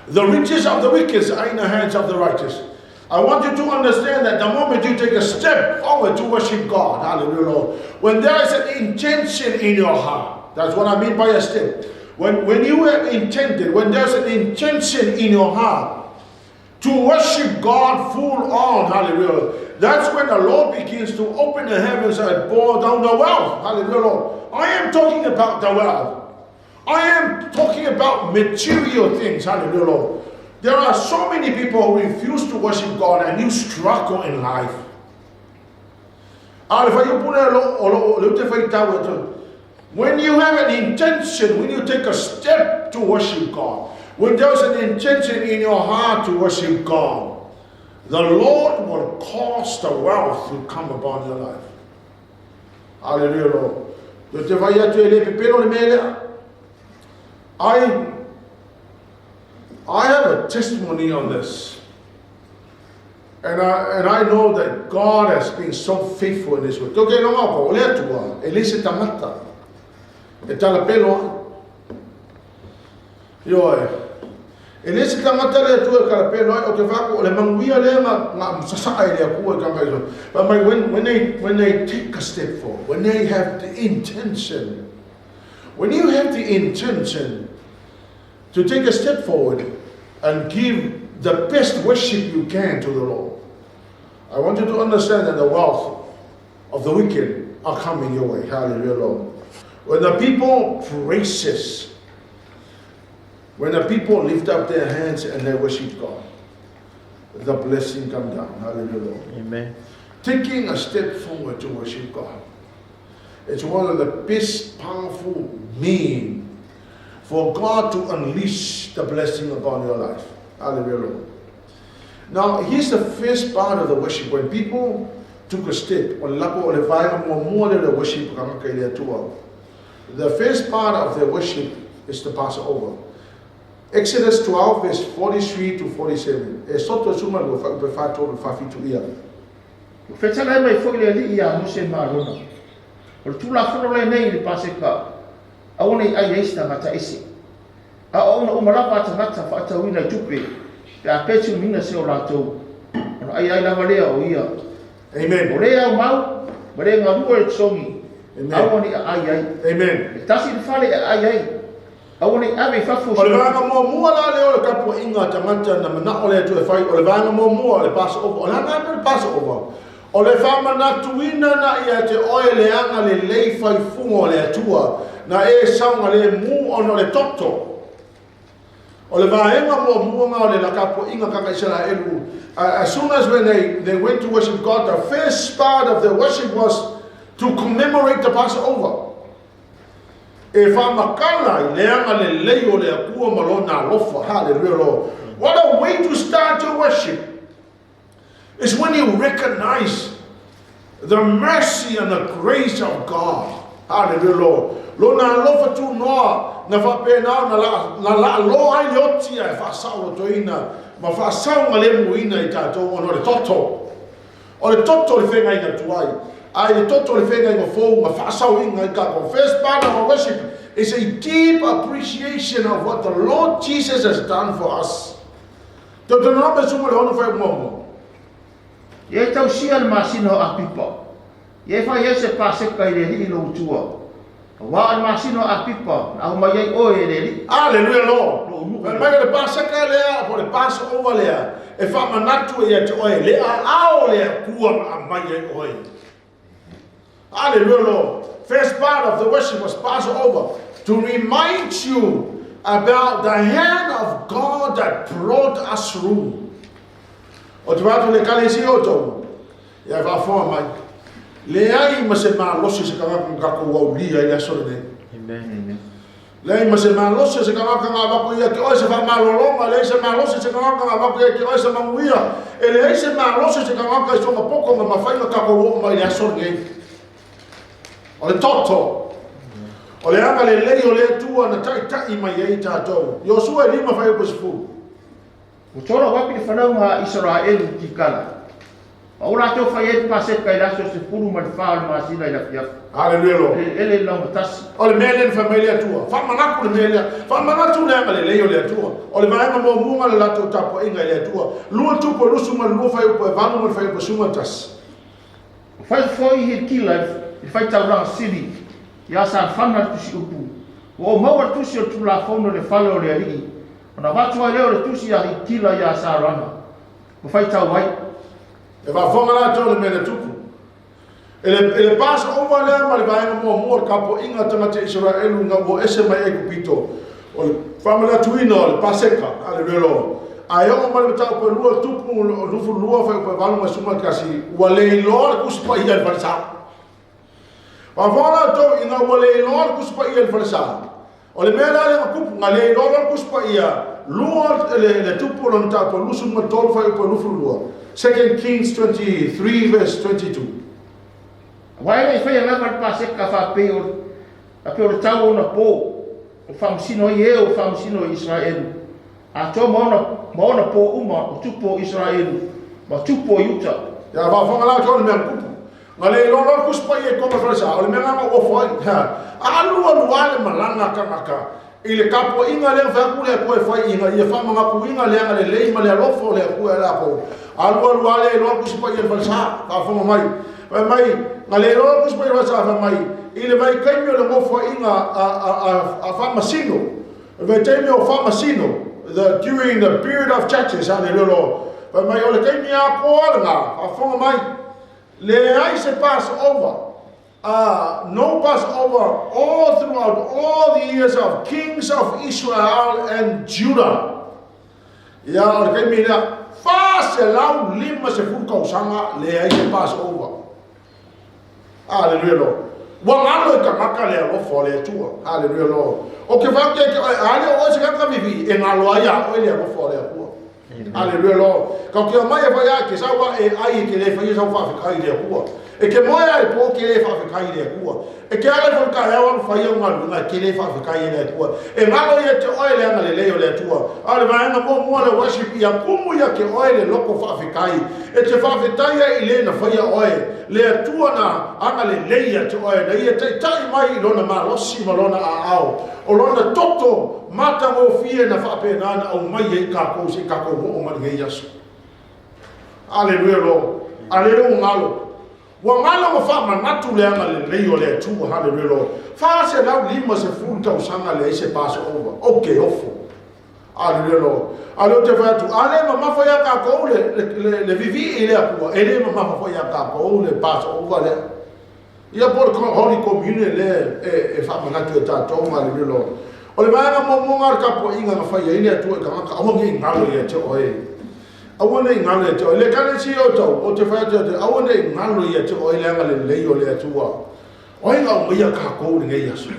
The riches of the wicked are in the hands of the righteous. I want you to understand that the moment you take a step forward to worship God, hallelujah, Lord, when there is an intention in your heart, that's what I mean by a step. When you have intended, when there's an intention in your heart to worship God full on, hallelujah, that's when the Lord begins to open the heavens and pour down the wealth, hallelujah, Lord. I am talking about the wealth. I am talking about material things, hallelujah, Lord. There are so many people who refuse to worship God and you struggle in life. A le fuaiupu lea o lo o lea ou te faitau atu. When you have an intention, when you take a step to worship God, when there's an intention in your heart to worship God, the Lord will cause the wealth to come upon your life. Hallelujah, Lord. Ou te fai atu e le pepelo le mea lea. I have a testimony on this. And I know that God has been so faithful in this way. Tou te iloa o le Atua, e le se tagata. E talapelo ai. Ioe. E le se tagata le Atua e talapelo ai, o te whaku, o le manuia lea nga sasaa e le Atua e tanga iso. But my, when they take a step forward, when they have the intention, when you have the intention to take a step forward and give the best worship you can to the Lord, I want you to understand that the wealth of the wicked are coming your way. Hallelujah, Lord. When the people praises, when the people lift up their hands and they worship God, the blessing come down. Hallelujah, Lord. Amen. Taking a step forward to worship God. It's one of the best powerful means for God to unleash the blessing upon your life. Hallelujah, Lord. Now, here's the first part of the worship. When people took a step, o le lako o le vaega muamua lea o le worship tagata i le Atua. The first part of their worship is the Passover. Exodus 12 verse 43 to 47. E soto e suma lua fa upe fa tolu fa fitu ia. Ua fetalai mai foi le Alii iā Mose ma Arona, O le Tulafono lenei i le Paseka, aua ne i ai ai se tagata ese. A o auauna uma lava a tagata faatauina i tupe, pe a petunuina se o latou, ona ai ai lava lea o ia. Amen. O le aumau ma le galue le tosogi, Amen. aua ne i aai ai. Amen. E tasi le fale e aai ai, aua ne i ave i fafo O se le vaega muamua la lea o le tapuaiga a tagata na manao le Atua e fai, o le vaega muamua o le Passover. O le a mea le Passover? O le faamanatuina na ia te oe le agalelei faifuga o le Atua, na e saogalemu ona o le toto. O le vaega muamua na o le tapuaiga tagata Isaraelu. As soon as when they went to worship God, the first part of their worship was to commemorate the Passover. E faamatala i le agalelei o le Atua ma Lona alofa. Hallelujah, Lord. What a way to start your worship is when you recognize the mercy and the grace of God. Hallelujah, Lord. Lona alofa tunoa na faapena ona na laaloa ai le oti ae faasaolotoina ma faasaogalemuina i tatou ona o le toto. O le toto le feagaiga tuai, a i le toto le feagaiga fou ma faasaoina i tatou. First part of our worship is a deep appreciation of what the Lord Jesus has done for us. Deuteronome 16 fuaiupu muamua. Ia e tausia le masina o Apipa, ia e fai ai se Paseka i le Alii lou Atua, aua o le masina o Apipa na aumai ai oe e le Alii. Aleluia Lord. Lou nuu. Fai mai o le Paseka lea po o le Passover lea e faamanatu ai ia te oe le aao o le Atua na aumai ai oe. Aleluia Lord. First part of the worship was Passover to remind you about the hand of God that brought us through. O te vaai atu i le Ekalesia o outou, ia e faafofoga mai, leai ma se malosi o se tagata na tatou aulia i le aso lenei. Amen. Leai ma se malosi o se tagata na avatu ia te oe se faamalologa, leai se malosi o se tagata na avatu ia te oe se manuia, e leai se malosi o se tagata i sona poto na mafai ona tatou oo mai i le aso lenei. O le toto, o le agalelei o le Atua na taitai mai ai tatou. Iosua e 5 fuaiupu 10. Ua tola wapi le fanauga a Isaraelu i Kikala, ma ua latou fai ai le Paseka i le aso 14 o le masina i le afiafi. Haleluia Lord. I le eleele laugatasi. O le mea lea na fai mai le Atua, faamanatu le mea lea, faamanatu le agalelei o le Atua. O le vaega muamua le latou tapuaiga i le Atua. Lua tupu e 22 fuaiupu e 8 ma le fuaiupu 11. Ua fai foi Hilkila i le faitaulaga sili ia Safana le tusiupu, Ua ou maua le tusi o le Tulafono i le fale o le Alii, ona avatu ai lea o le tusi a Hilkila iā Sarana, ua faitau ai. E faafofoga latou i le mea na tupu. I le, i le Passover lea ma le vaega muamua o le tapuaiga a tagata Isaraelu ina ua ese mai Aikupito, o le faamanatuina o le Paseka, Haleluia Lord. Ae oo mai le mataupu e lua tupu 22 fuaiupu e 8 ma 11, ua le iloa le Tusi Paia i le falesa. Faafofoga latou ina ua le iloa le Tusi Paia i le falesa. O le mea la lea na tupu, na le iloa loa le Tusi Paia, lua le, le tupu o lona mataupu e 23 fuaiupu e 22. 2 Kings 23 verse 22. Aua e le i faia lava le Paseka faapei o faapea o le tau o ona po, o faamasino ai e o faamasino i Isaraelu, atoa ma ona, ma ona po uma o tupu o Isaraelu ma tupu o Iuta. Ia faafofoga latou i le mea na tupu. Na le iloa loa le Tusi Paia i totonu o le falesa, o le mea lena na ou ofo ai. Alu alu lava le malaga a tagata i le tapuaiga lea na fai atu le Atua e fai ina ia faamanatuina le agalelei ma le alofa o le Atua ia latou. Alu alu lava le iloa le Tusi Paia i le falesa, faafofoga mai. Fai mai, na le iloa le Tusi Paia i le falesa, fai mai, i le vaitaimi o le nofoaiga a Faamasino, le vaitaimi o Faamasino, the, during the period of judges, hallelujah, Lord. Fai mai, o le taimi atoa lena, faafofoga mai, leai se Passover, no Passover all throughout all the years of kings of Israel and Judah. Ia, o le taimi lea, 450 tausaga leai se Passover. Hallelujah, Lord. Ua galo i tagata le alofa o le Atua. Hallelujah Lord. O ke fai atu ia te oe, a le o oe se tagata vivii, e galo ai ia oe le alofa o le Atua. Hallelujah Lord. Kau ke omai e fai a ke sau a e ai e ke le faia sau faafetai i le Atua. E ke moe a i le po ke le faafetai i le Atua. E ke ala ifo i le taeao alu fai au galuega e ke le faafetai i le Atua. E galo ia te oe le agalelei o le Atua. A o le vaega muamua le worship ia kumu ia te oe le loko faafetai. E te faafetai ai i le na faia oe, le Atua na agalelei ia te oe, na ia taitai mai i lona malosi ma lona aao, o lona toto matagofie na faapena na aumai ai takou se i takou oo mai lenei aso. Aleluia Lord. A lele ua galo. Ua galo ma faamanatu le agalelei o le Atua. Haleluia Lord. 450 tausaga leai se Passover. Ou te ofo. Haleluia Lord. A lea ou te fai atu, a le mamafa ia tatou le vivii i le Atua, e le mamafa foi ia tatou le Passover lea. Ia po o le Holy Communion lea e faamanatu e tatou. Haleluia Lord. O le vaega muamua o le tapuaiga na fai ai le Atua i tagata, aua ne i galo ia te oe. Aua ne i galo ia te oe. Le ekalesia o tau, ou te fai atu ia te oe, aua ne i galo ia te oe le agalelei o le Atua. O ai na aumaia tatou i lenei aso?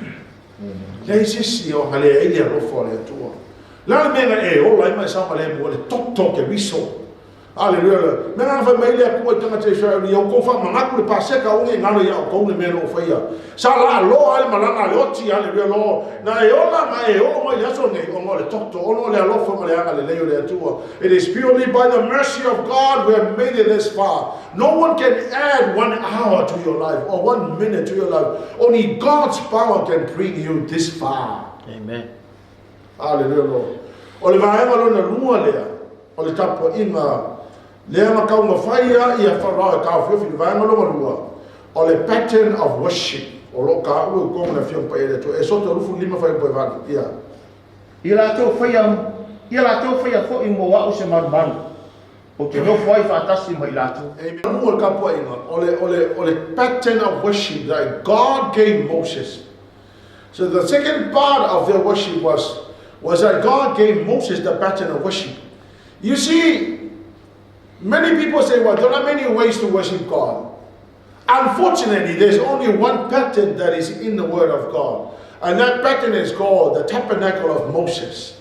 Leai se isi o agalelei ai le alofa o le Atua. Le a le mea na e ola ai ma e saogalemu, o le toto o Keriso. Aleluia. Mea na fai mai le Atua i tagata Israeli, ia outou faamanatu le Paseka, aua ne i galo ia outou le mea na ou faia. Sa laaloa ai le malaga a le oti, aleluia Lord. Na e ola ma e oo mai le aso nei, ona o le toto, ona o le alofa ma le agalelei o le Atua. It is purely by the mercy of God we have made it this far. No one can add 1 hour to your life or 1 minute to your life. Only God's power can bring you this far. Amen. Hallelujah Lord. O le vaega lona lua lea, o le tapuaiga lea na taumafai ia Farao e taofiofi le vaega lona lua, o le pattern of worship o lo o taua i totonu o le Afioga Paia a le Atua. Esoto 25 fuaiupu e 8. Ia. Ia latou faia foi mo au se malumalu, ou te nofo ai faatasi ma i latou. Amen. Lua le tapuaiga, o le pattern of worship that God gave Moses. So the second part of their worship was that God gave Moses the pattern of worship. You see, many people say, well, there are many ways to worship God. Unfortunately, there's only one pattern that is in the Word of God. And that pattern is called the Tabernacle of Moses.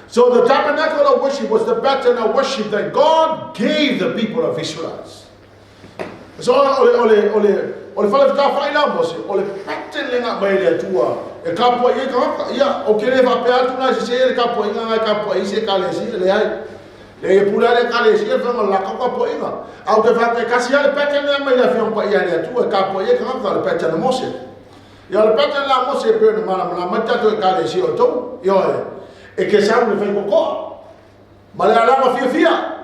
So the Tabernacle of worship was the pattern of worship that God gave the people of Israel. So o le fale fetafai la Mose, o le pattern le nga mai le Atua. E kapua i e tagata, ia, o ke le faapea atu na se se le kapua inga ngai kapua i se ekalesia, le ai. Le e pule ale ekalesia, le whanga la kapua inga. Au te whaka e kasi ale pattern le mai le afioga paia le Atua, e kapua i e tagata, le pattern a Mose. Ia, o le pattern la Mose e pei ona malamalama mai tatou ekalesia o tou, ia oe, e ke sau le whai kokoa, ma le alama fiafia.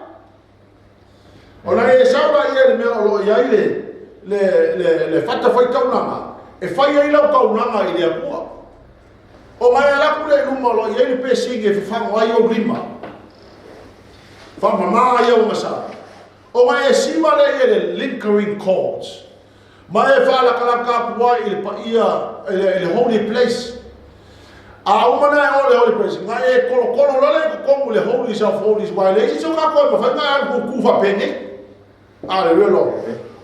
O na e sau la ia le mea o lo o iai le fata fai taulaga, e fai ai lau taulaga i le Atua. O ngai alaku le luma o lo o iai le pesigi e fafago ai ou lima. Whamamā ai au ngasa. O ngai e siva le ia le lingering cords. Ma e whaalakalaka aku ai i le paia, i le holy place. A uma na e o le holy place, ngai e kolokolo lale i kokongu le holies of holies, wai le isi so ka koe mawhai ngai alu ku whapene. Hallelujah Lord.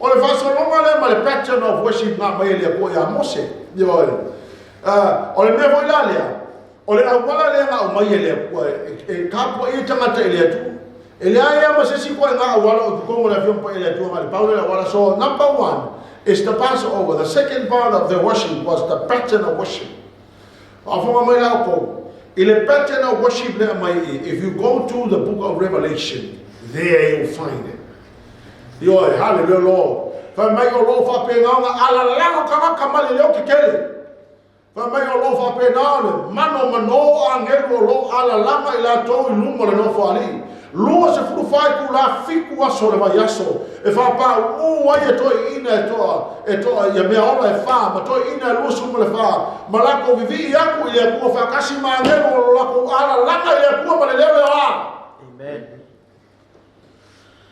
O le whasolonga le ma le pattern of worship ngā mai le Atua ia Mose. Ia oe. O le mea foi la lea, o le auala lea ngā umai e le Atua, e kapua i tangata i le Atua. E le ai ama se si koe ngā auala o tukongo le afioga paia le Atua ngā le paule le auala. So number one is the Passover. The second part of the worship was the pattern of worship. Afonga mai la kou. I le pattern of worship le mai i, if you go to the book of Revelation, there you find it. Ioe, hallelujah Lord. Fai mai o lo whapenga ala lalo tagata ma le leo kekele. Fai mai o lo whapenga le mano mano angelu o lo ala lama i la tau i luma le nofo ali. Lua se fulu whai ku la fiku aso le vai aso. E whapa u ai e toi ina e toa ia mea ola e wha, ma toi ina e lua suma le wha. Ma lako vivi i aku i le akua whakasi ma angelu o lako ala langa i le akua ma le leo leo a. Amen.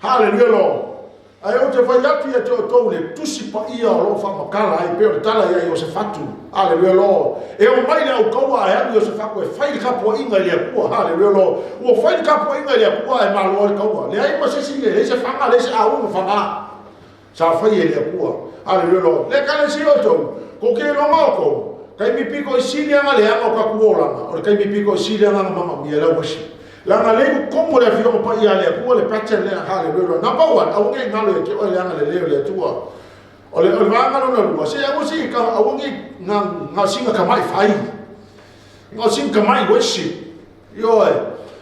Hallelujah Lord. Ai o te whai atu ia te o tau le tusi pa ia o lo whamakala ai pe o le tala ia i o se fatu. Hallelujah Lord. E o mai le au kaua ai alu i o se fatu e whai le kapua inga i le akua. Hallelujah Lord. Ua whai le kapua inga i le akua e malo le kaua. Le ai ma se si le se whanga le se au ma whanga. Sa fai e le Atua. Hallelujah Lord. Le ekalesia o tou, ko ke iloga o tou, taimi pito i sili aga le aga o tatou olaga, o le taimi pito i sili aga na manaomia lau worship. Leaga lea i totonu o le Afioga Paia a le Atua le pattern lea. Hallelujah Lord. Number one, aua ne i galo ia te oe le agalelei o le Atua. O le, o le vaega lona lua, se aua se i ka, aua ne i na, na o sina tamai fai. Na o sina tamai worship. Ioe.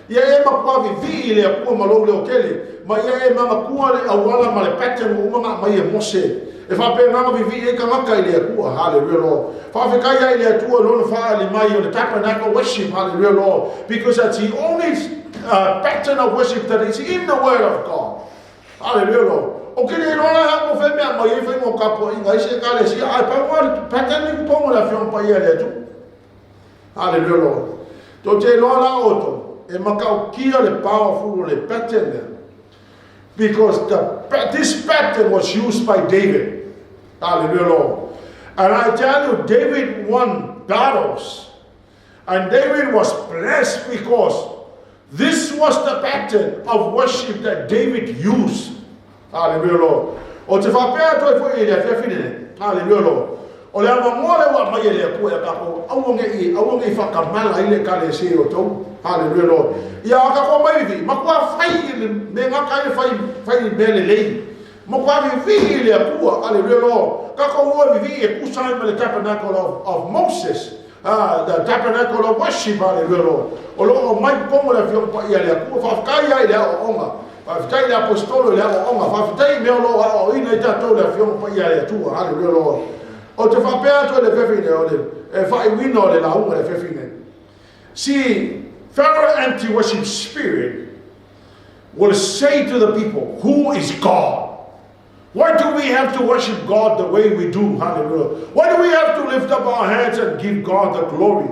Ia e matua vivii i le Atua ma lou leo tele, ma ia e manatua le auala ma le pattern ua uma ona aumai e Mose. E faapena ona vivii ai tagata i le Atua. Hallelujah Lord. Faafetai ai i le Atua i Lona faaali mai o le tabernacle worship. Hallelujah Lord. Because that's the only pattern of worship that is in the Word of God. Hallelujah Lord. O ke le iloa la hea po fea mea aumai ai faiga o tapuaiga a isi ekalesia, ae pau lava le pattern i totonu o le Afioga Paia a le Atua. Hallelujah Lord. Tou te iloa la outou, e matautia le powerful o le pattern lea. Because this pattern was used by David. Hallelujah Lord. And I tell you, David won battles. And David was blessed because this was the pattern of worship that David used. Hallelujah Lord. O te faapea atu ai foi i le afiafi lenei. Hallelujah Lord. O le avanoa lea ua aumai e le Atua ia tatou, aua ne i, aua ne i faatamala ai le Ekalesia i outou. Hallelujah Lord. Ia a tatou omai vivii, matua fai i le mea gata ai le fai, fai i mea lelei. Matua vivii i le Atua. Hallelujah Lord. Tatou o e vivii e tusa ai ma le tabernacle of Moses. The tabernacle of worship, hallelujah Lord. O lo o aumai i totonu o le Afioga Paia a le Atua. Faafetai ai i le aoaoga. Faafetai i le Aposetolo i le aoaoga. Faafetai i mea o lo o aoaoina ai tatou i le Afioga Paia a le Atua. Hallelujah Lord. Ou te faapea atu i le afiafi nei, o le e faaiuina o le lauga i le afiafi nei. See, Pharaoh anti-worship spirit will say to the people, who is God? Why do we have to worship God the way we do? Hallelujah. Why do we have to lift up our hands and give God the glory?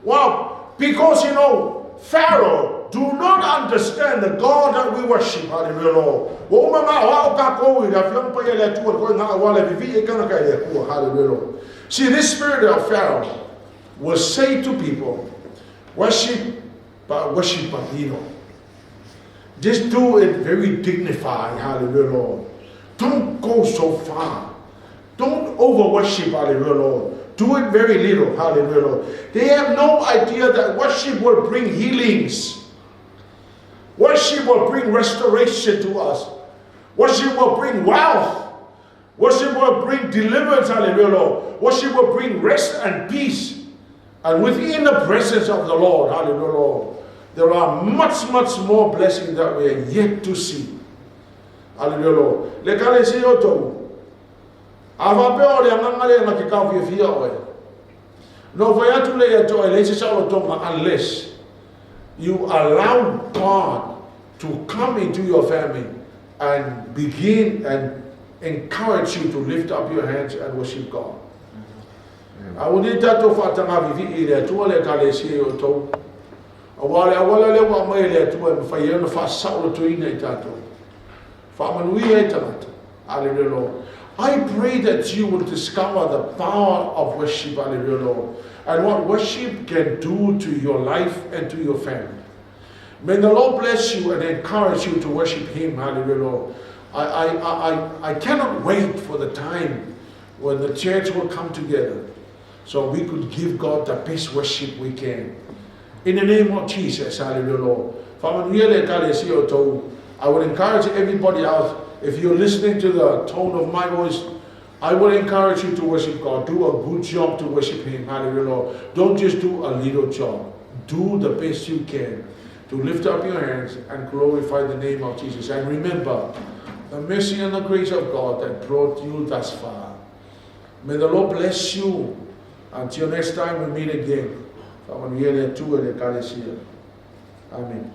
Well, because you know, Pharaoh do not understand the God that we worship. Hallelujah, Lord. Ua uma ona aoao tatou i le Afioga Paia a le Atua i le koina auala e vivii ai kanaka i le Atua. Hallelujah, Lord. See, this spirit of Pharaoh will say to people, worship, but worship but little. Just do it very dignified. Hallelujah, Lord. Don't go so far. Don't over worship. Hallelujah, Lord. Do it very little. Hallelujah, Lord. They have no idea that worship will bring healings. Worship will bring restoration to us. Worship will bring wealth. Worship will bring deliverance. Hallelujah, Lord. Worship will bring rest and peace. And within the presence of the Lord, hallelujah, Lord, there are much, much more blessings that we are yet to see. Hallelujah, Lord. Le ekalesia o tou, a faapea o le agaga lea na te taofiofia oe, na ou fai atu lea ia te oe, e leai se saolotoga unless you allow God to come into your family and begin and encourage you to lift up your hands and worship God. A ua nei tatou faatagavivii i le Atua le Ekalesia i outou, aua o le auala lea ua aumai e le Atua e mafai ai ona faasaolotoina i tatou. Faamanuia ai tagata. Hallelujah, Lord. I pray that you will discover the power of worship, hallelujah, Lord, and what worship can do to your life and to your family. May the Lord bless you and encourage you to worship Him, hallelujah, Lord. I cannot wait for the time when the church will come together so we could give God the best worship we can. In the name of Jesus, hallelujah, Lord. Faamanuia le Ekalesia o tou. I would encourage everybody out, if you're listening to the tone of my voice, I would encourage you to worship God. Do a good job to worship Him. Hallelujah, Lord. Don't just do a little job. Do the best you can to lift up your hands and glorify the name of Jesus. And remember the mercy and the grace of God that brought you thus far. May the Lord bless you until next time we meet again. Faamanuia le Atua i le Ekalesia. Amen.